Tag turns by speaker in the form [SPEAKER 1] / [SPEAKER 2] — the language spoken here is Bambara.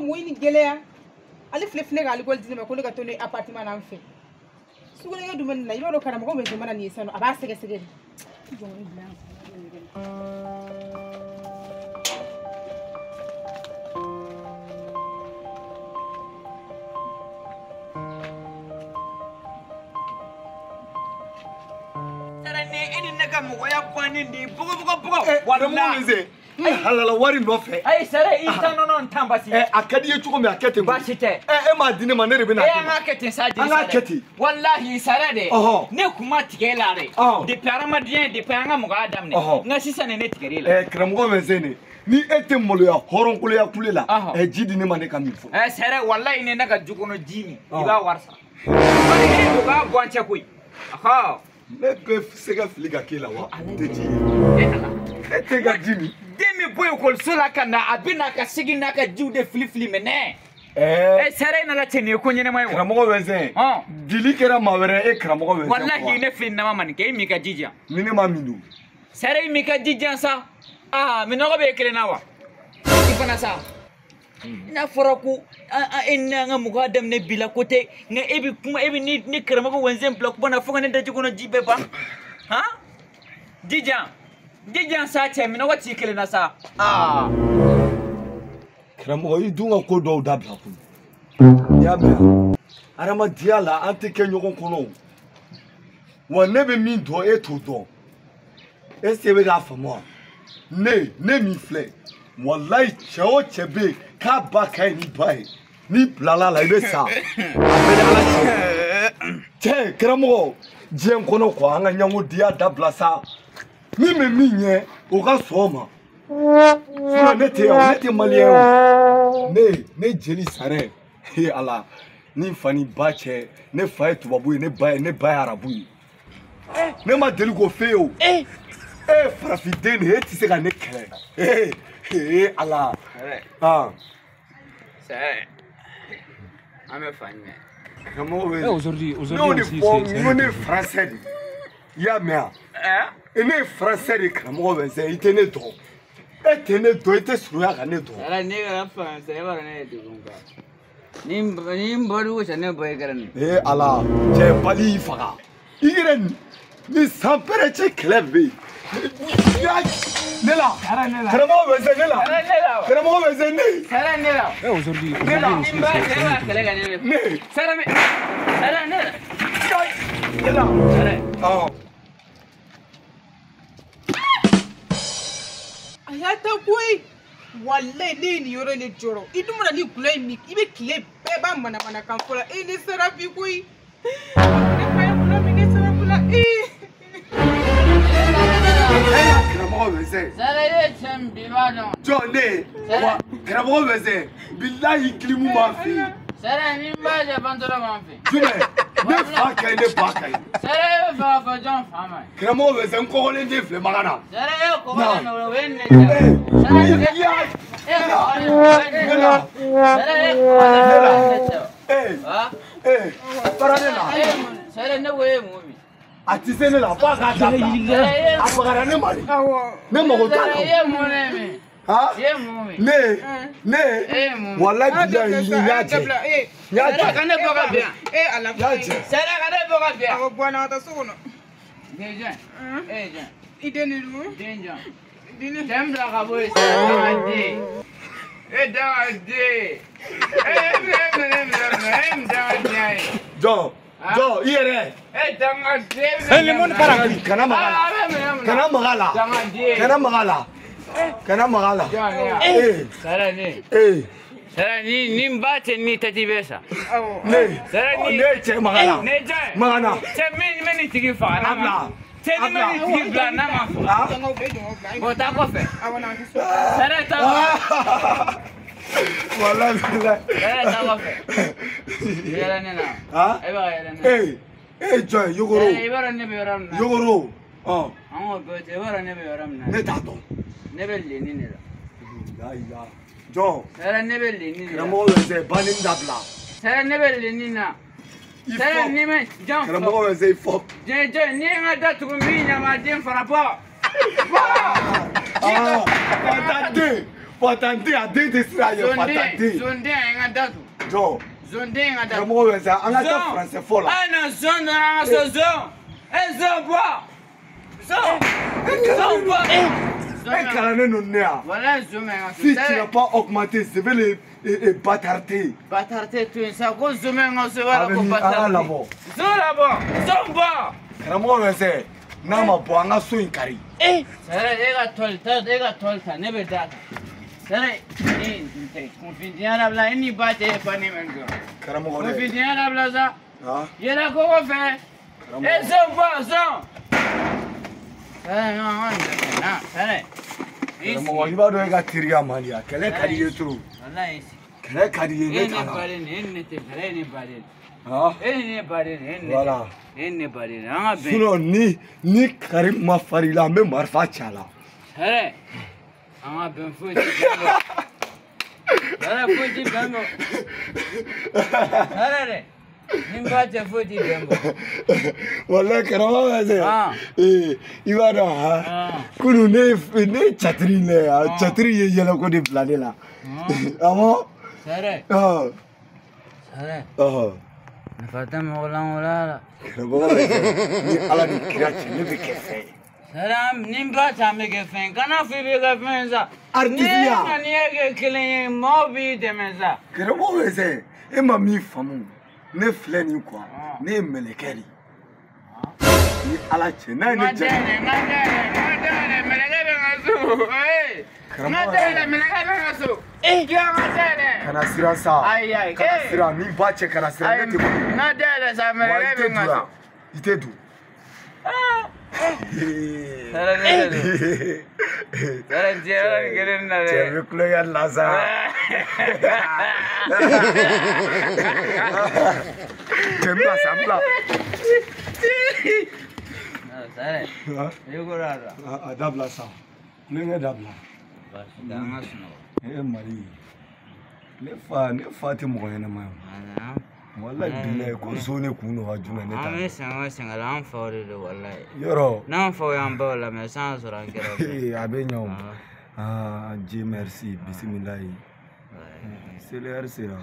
[SPEAKER 1] mɔgɔ ni gɛlɛya. Ale filɛ filɛ k'ale gɔli di ne ma ko ne ka to ne appartement na an fɛ. Sugunɛkɛ dun bɛ nin na, i b'a dɔn karamɔgɔ bɛ mana nin ye sisan nɔ, a b'a sɛgɛsɛgɛ de. Jɔ n bila yan.
[SPEAKER 2] E ni ne ka mɔgɔya bannen de ye bɔgɔbɔgɔbɔgɔ.
[SPEAKER 3] Walahi n halala wari nɔfɛ.
[SPEAKER 2] Ayi Sara i tan nɔnɔ n tan basi.
[SPEAKER 3] A ka di i ye cogo min a kɛ ten.
[SPEAKER 2] Baasi tɛ.
[SPEAKER 3] E m'a di ne ma ne de bɛ n'a di ma.
[SPEAKER 2] An k'a kɛ ten sa.
[SPEAKER 3] An k'a kɛ ten.
[SPEAKER 2] Walahi Sara dɛ. Ne kun ma tigɛ e la dɛ. Depuis hadamadenya depuis an ka mɔgɔya daminɛ. Nka sisan ne tigɛr'e la.
[SPEAKER 3] Karamɔgɔ bɛ se ne ni e tɛ maloya hɔrɔnkoloya kule la. Ji di ne ma ne ka min fɔ.
[SPEAKER 2] Sara walahi ne ne ka du kɔnɔ ji min i b'a wari sara. O b'a bɔ an cɛ koyi.
[SPEAKER 3] Ne bɛ se ka fili ka k'e la wa? N tɛ ji ye. E tɛ ka ji min.
[SPEAKER 2] Den min bɔ ekɔliso la ka na a bɛ n'a ka segin n'a ka jiw de fili fili minɛ. Sara e nana cɛ nin ye ko ɲɛnɛma ye wa?
[SPEAKER 3] Karamɔgɔ Wɛnsɛn. Dili kɛra maa wɛrɛ e karamɔgɔ Wɛnsɛn.
[SPEAKER 2] Walahi ne fili nama ma nin kɛ e m'i ka ji diyan.
[SPEAKER 3] Ni ne ma min dun.
[SPEAKER 2] Sara e m'i ka ji diyan sa. Aa minɔgɔ bɛ e kelen na wa? I fana sa. N'a fɔra ko e ni an ka mɔgɔya daminɛ bi la ko tɛ nka e bɛ kuma e bɛ ni karamɔgɔ Wɛnsɛn bila kuma na fo ka ne daji kɔnɔ ji bɛɛ ban han jijan sa cɛ minɔgɔ t'i kelen na sa aa.
[SPEAKER 3] Karamɔgɔ i dun ka ko dɔw dabila koyi i y'a mɛn hadamadenya la an tɛ kɛ ɲɔgɔn kɔnɔ o wa ne bɛ min dɔn e t'o dɔn e se bɛ k'a faamu wa ne min filɛ. Walayi cɛ o cɛ bɛ yen k'a ba ka ɲi ni ba ye n'i bilala a la i bɛ sa a bɛɛ ni ala cɛ cɛ karamɔgɔ diɲɛ kɔnɔ quoi an ka ɲɔgɔn dabila sa min bɛ min ɲɛ o ka sɔn o ma sinon ne tɛ yan ne tɛ maliyɛn o ne jeli Sarɛ he ala ni fa ni ba cɛ ne fa ye tubabu ye ne ba ye arabu ye ne ma deli k'o f'e ye o e ye farafin den de ye e tɛ se ka ne kɛlɛ. Eh Allah. Ah.
[SPEAKER 2] C'est. Ah mais fan.
[SPEAKER 3] Comment on
[SPEAKER 4] aujourd'hui aussi c'est.
[SPEAKER 3] Nous on est français. Ya mea. Eh? Ne français de karamɔgɔ bɛ se i tɛ ne dɔn. E tɛ ne dɔn i tɛ surunya ka ne dɔn.
[SPEAKER 2] Ala ne kɛra français e b'a dɔn ne ye degun kan. Ni n bɔra ko ne bɔ e kɛra nin.
[SPEAKER 3] Eh Allah cɛ bali y'i faga. I yɛrɛ ni sanpɛrɛ cɛ kɛlɛ bɛ yen. Ne la karamɔgɔ bɛ se ne la karamɔgɔ bɛ se ne.
[SPEAKER 2] Sara ne la.
[SPEAKER 4] Aujourd'hui aussi c'est.
[SPEAKER 3] Ne.
[SPEAKER 2] Sara ne. Sara ne la.
[SPEAKER 3] Ne la. Sara.
[SPEAKER 1] A y'a ta koyi walayi ne ye nin yɔrɔ in de jɔrɔ i dun mana ni gulɔ in min i bɛ tile bɛɛ ban manamanakan fɔ la e ne sara bi koyi ne fa ye gulɔ min ne sara bi la ee.
[SPEAKER 3] Karamɔgɔ bɛ se.
[SPEAKER 2] Sara e ye cɛ min bi i b'a dɔn.
[SPEAKER 3] Jɔn ne wa karamɔgɔ bɛ se bilahi kilimu b'an fɛ yen.
[SPEAKER 2] Sara ni n b'a jɛ bantɔrɔ b'an fɛ.
[SPEAKER 3] Jumɛn ne fa ka ɲi ne ba ka ɲi.
[SPEAKER 2] Sara e bɛ fɛ k'a fɔ jɔn fa ma.
[SPEAKER 3] Karamɔgɔ bɛ se n kɔgɔlen den filɛ makan na.
[SPEAKER 2] Sara e kɔgɔlen don o ye ne cɛ. Sara e kɔgɔlen don o ye ne cɛ. Sara e kɔgɔlen don o ye ne cɛ.
[SPEAKER 3] Ee fara ne la.
[SPEAKER 2] Sara ne ko e ye mun min.
[SPEAKER 3] A tɛ se ne la f'a k'a dabila a bagara ne ma de ne mago t'a la.
[SPEAKER 2] I ye mun de min. I ye mun min.
[SPEAKER 3] Ne walayi bilayi n y'a jɛ n y'a jɛ.
[SPEAKER 2] Sara ka ne bɔ ka bin.
[SPEAKER 3] N y'a jɛ.
[SPEAKER 2] Sara ka ne bɔ ka bin.
[SPEAKER 1] Awɔ bɔ n na ka taa so kɔnɔ.
[SPEAKER 2] Den jɔn. E ye jɔn.
[SPEAKER 1] I den de don.
[SPEAKER 2] Den jɔn.
[SPEAKER 1] Den
[SPEAKER 2] Cɛ min bila ka bɔ yen sisan dangaden. E dangaden. E minɛ minɛ minɛ minɛ e min dangadenya ye.
[SPEAKER 3] Jɔn. Jɔn i yɛrɛ.
[SPEAKER 2] E dangaden.
[SPEAKER 4] Le monde part en couille.
[SPEAKER 3] Kana maga la. Kana maga la. Kana maga la. Kana maga la.
[SPEAKER 2] Sara ne. Sara ni n ba tɛ ni tati bɛ sa.
[SPEAKER 3] Ne.
[SPEAKER 2] Sara ni.
[SPEAKER 3] Ne cɛ maga la.
[SPEAKER 2] Ne jɔn.
[SPEAKER 3] Maga na.
[SPEAKER 2] Cɛ min bɛ nin tigi faga n'a ma. Cɛ ni bɛ nin tigi bila n'a ma faga. Bon taa kɔfɛ. Sara taa kɔfɛ.
[SPEAKER 3] Walayi bilayi.
[SPEAKER 2] Sara taa kɔfɛ. Yɛlɛ ne la. E bɛ ka yɛlɛ ne la.
[SPEAKER 3] Ee jɔn yogoro.
[SPEAKER 2] I b'a dɔn ne bɛ yɔrɔ min na.
[SPEAKER 3] Yogoro.
[SPEAKER 2] An k'o bɛɛ to i b'a dɔn ne bɛ yɔrɔ min na.
[SPEAKER 3] Ne t'a dɔn.
[SPEAKER 2] Ne bɛ leni de la.
[SPEAKER 3] La jɔn.
[SPEAKER 2] Sara ne bɛ leni de la.
[SPEAKER 3] Karamɔgɔ bɛ se banni dabila.
[SPEAKER 2] Sara ne bɛ leni na. Sara ni mɛ jɔn.
[SPEAKER 3] Karamɔgɔ bɛ se i fɔ.
[SPEAKER 2] Jɔn ni ye n ka da tugu n b'i ɲamaden fana bɔ.
[SPEAKER 3] Aa fantan den. Fatanden a den tɛ siran a ɲɛ fatanden.
[SPEAKER 2] Zonden a ye n ka da tu.
[SPEAKER 3] Jɔ.
[SPEAKER 2] Zonden ye n ka da tu.
[SPEAKER 3] Karamɔgɔ bɛ sa an ka taa faransɛ fɔ la.
[SPEAKER 2] A ye na zon dɔrɔn an ka so zon. E zon bɔ. Zon. Zon bɔ.
[SPEAKER 3] E kalannen don ne ya.
[SPEAKER 2] Walayi zon bɛ n ka so.
[SPEAKER 3] Si tu n'as pas augmenté, je vais les bâtarder.
[SPEAKER 2] Bâtarder to yen sa ko zon bɛ n ka so i b'a dɔn ko bâtarder.
[SPEAKER 3] An ka labɔ.
[SPEAKER 2] Zon labɔ. Zon bɔ.
[SPEAKER 3] Karamɔgɔ bɛ sɛ n'a ma bɔ an ka so in kari.
[SPEAKER 2] Sɛrɛ e ka tɔli ta e ka tɔli ta ne bɛ d'a kan. Sɛrɛ e tɛ kunfintenya dabila e ni ba tɛ e fa ne bɛ n jɔ.
[SPEAKER 3] Karamɔgɔ dɛ.
[SPEAKER 2] Kunfintenya dabila sa. Yɛlɛ koko fɛ. E zon bɔ zon. Sɛrɛ na sɛrɛ.
[SPEAKER 3] Karamɔgɔ i b'a dɔn e ka teriya man di a kɛlɛ ka di i ye trop.
[SPEAKER 2] Walayi.
[SPEAKER 3] Kɛlɛ ka di i ye ne t'a la.
[SPEAKER 2] E ni baden e ni ne tɛ kɛlɛ e ni baden. E ni ne baden e ni ne.
[SPEAKER 3] Voilà.
[SPEAKER 2] E ni ne baden an ka bɛn.
[SPEAKER 3] Sinon ni kari ma far'i la n bɛ marifa ci a la.
[SPEAKER 2] Sɛrɛ an ka bɛn foyi ti bɛn bɔ. Sɛrɛ foyi ti bɛn bɔ. Sɛrɛ dɛ. Ni n ba tɛ foyi ti bɛn bɔ.
[SPEAKER 3] Walayi karamɔgɔ bɛ se. I b'a dɔn han. Kunun ne ye catiri in lajɛ a catiri ye yɛlɛko de bila ne la. Awɔ.
[SPEAKER 2] Sɛrɛ. Sɛrɛ. Nafa tɛ mɔgɔ lankolon la.
[SPEAKER 3] Karamɔgɔ bɛ se ni Ala ni kira cɛ ne bɛ kɛ fɛn ye.
[SPEAKER 2] Sɛrɛ ni n ba tɛ an bɛ kɛ fɛn ye kana fɔ i bɛ kɛ fɛn ye sa.
[SPEAKER 3] Artisiya.
[SPEAKER 2] Ni e ŋaniya kɛ kelen ye maaw b'i dɛmɛ sa.
[SPEAKER 3] Karamɔgɔ bɛ se e ma min faamu ne filɛ nin quoi ne ye mɛlɛkɛ de ye. Ni Ala cɛ n'a ye ne jɛ.
[SPEAKER 2] N ka dayɛlɛ n ka dayɛlɛ mɛlɛkɛ bɛ n ka so. N ka dayɛlɛ mɛlɛkɛ bɛ n ka so. Jɔ n ka dayɛlɛ.
[SPEAKER 3] Kana siran sa.
[SPEAKER 2] Ayi ayi.
[SPEAKER 3] Kana siran ni ba cɛ kana siran ne tɛ bɔ.
[SPEAKER 2] N ka dayɛlɛ sa mɛlɛkɛ bɛ n ka so.
[SPEAKER 3] I tɛ don.
[SPEAKER 2] Sɛrɛ ne de don. Sɛrɛ diɲɛ yɔrɔ nin kelen na dɛ.
[SPEAKER 3] Cɛ bɛ kulonkɛ la sa. Cɛ n bila sa n bila.
[SPEAKER 2] Sɛrɛ i ko la dɛ.
[SPEAKER 3] A dabila sa kulonkɛ dabila.
[SPEAKER 2] Baasi tɛ an ka sunɔgɔ.
[SPEAKER 3] E Mali ne fa tɛ mɔgɔ ɲɛnama ye. Walayi bilayi ko zon ne kun don ka jumɛn ne ta.
[SPEAKER 2] An bɛ sɛgɛn o sɛgɛn la an faw de don walayi.
[SPEAKER 3] Yɔrɔ.
[SPEAKER 2] N'an faw y'an baw lamɛn san sɔrɔ an kɛra.
[SPEAKER 3] A bɛ ɲɛ o. Aa Dieu merci bisimilayi. Seli heure sera.